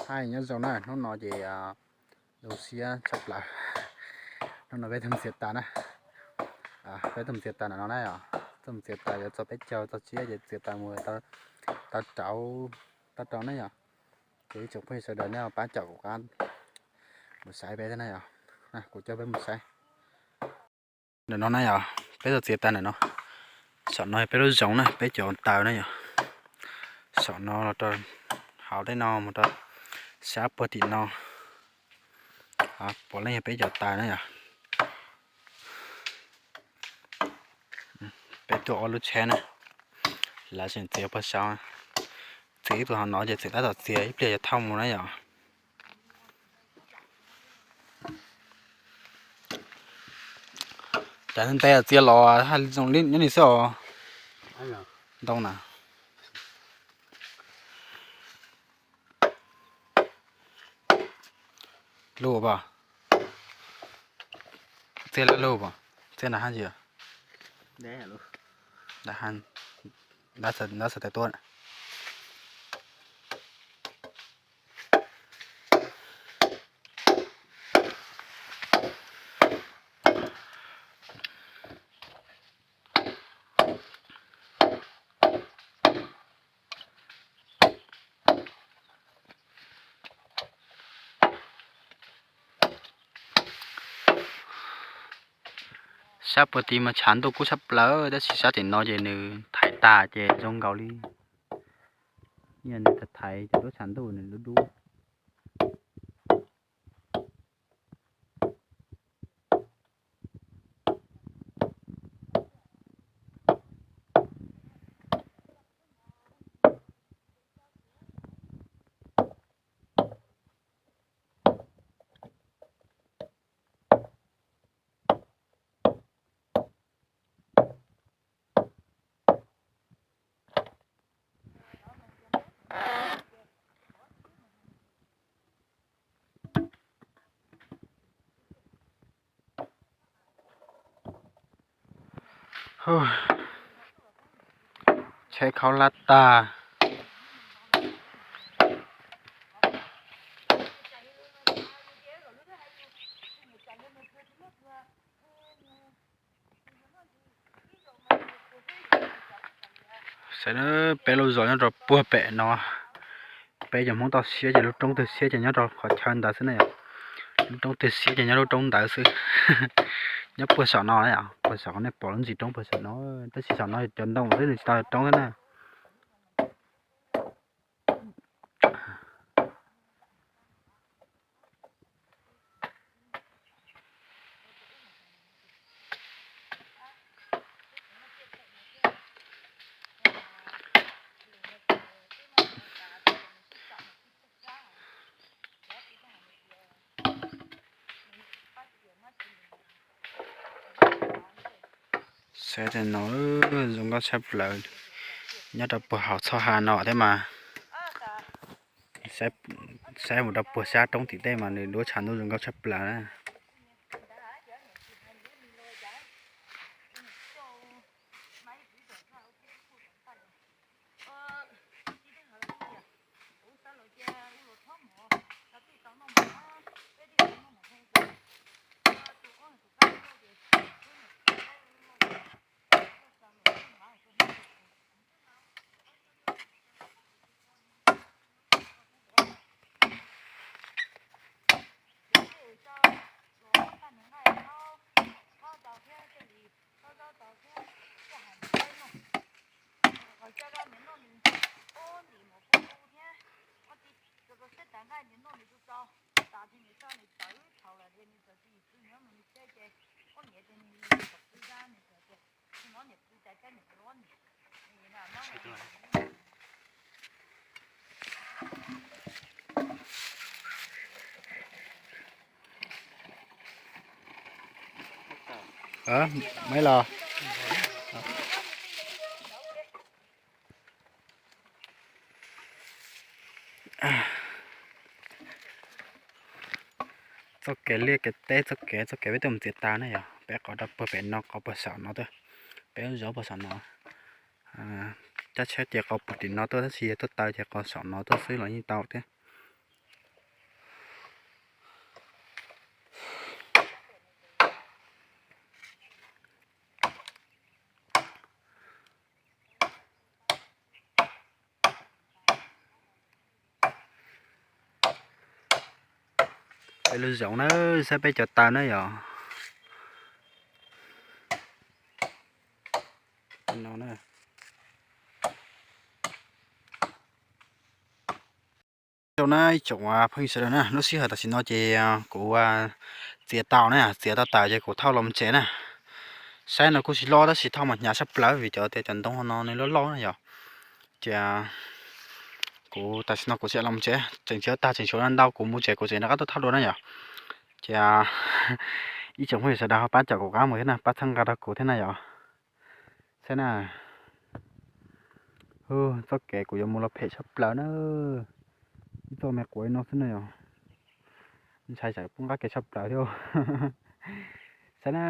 Hais nyob zoo na, hnub no ces zoo siab tshaj plaws. Hnub no peb tuaj mus txiav taws na. Peb tuaj mus txiav taws ntawm no na yom. Tuaj mus txiav taws yuav txog peb caug txog tsib ces txiav taws mus tau rau, tau rau na yom. Ces ib tsoom phooj ywg sawv daws nej pab caum kuv qab mus saib peb thiab na yom. Kuv coj peb mus saib. Ntawm no na yom, peb tuaj txiav taws ntawm no. Saum no peb lub zoov na, peb cov taws na yom. Saum no los rau hauv tej no mus rau sab puag tim no. Puav leej yog peb cov taws na yom. Peb tuaj ob lub tsheb na, lawv tseem txiav puag saud. Txiav ib tug hauv no ces txiav tab tom txiav ib pliag yuav thauj mus na yom. Cas ntev txiav los haj zoo li nyob ni xwb os. Ntoo na. Lug pom. Txiav lawm lug pom. Txiav nrad hab ntsis. Nrad xav tais tuab. Sab puag tid mas tshav ntuj kub tshaj plaws tab sis sab tim no ces nws thaiv tas ces zoo nkaus li nws thaiv thaiv ces lub tshav ntuj nws dub dub. Tsheb khaub hlab tag. Saib peb lub zos nyob rau puag pem no, peb cov Hmoob toj siab ces lub roob twg siab ces nyob rau qhov chaw ntawd xwb na yom. Lub roob twg siab ces nyob lub roob ntawd xwb. Nyob puag saum no, puag saum nej pom lub ntsis roob puag saum no, tab sis saum no cov ntoo xwb nws tsis tau roob xwb na. Saib tej no zoo nkauj tshaj plaws, nyob rau puag hauv txhoj ha no thiab mas. Saib mus rau puag sab roob tim tej mas nws duab tshav ntuj zoo nkauj tshaj plaws na. Maiv los. Txoj kev liaj kev teb, txoj kev, txoj kev peb tuaj mus txiav taws na yom, peb qhov rau puag pem no, qhov puag saum no tuaj, peb lub zos puag saum no. Cab tsheb ces qhov puag tim no tuaj tab sis yog tuaj taw ces qhov saum no tuaj xwb los yeej tau thiab. Peb lub zoov na, saib peb cov taw na yom. Zoo na ib tsoom phooj ywg sawv daws na, lub sij hawm tam sim no ces kuv txiav tau na, txiav tau taws ces kuv thauj los tsev na. Saib no kuj tsis loj tab sis thauj mas hnyav tshaj plaws vim cov tias cov ntoo no nws loj loj na yom. Ces kuv tam sim no kuv txiav los tsev, tseem tshuav tag tseem tshuav ntau, kuv mus tsev kuv tseem rov qab tuaj thauj dua na yom. Ces ib tsoom phooj ywg sawv daws ho pab caum kuv qab mus thiab na, pab txhawb nqa rau kuv thiab na yom. Saib na, txoj kev kuv yuav mus los phem tshaj plaws na, ib txoj me quav no xwb na yom. Ntshai tsam poob qab kev tshaj plaws thiab. Saib na,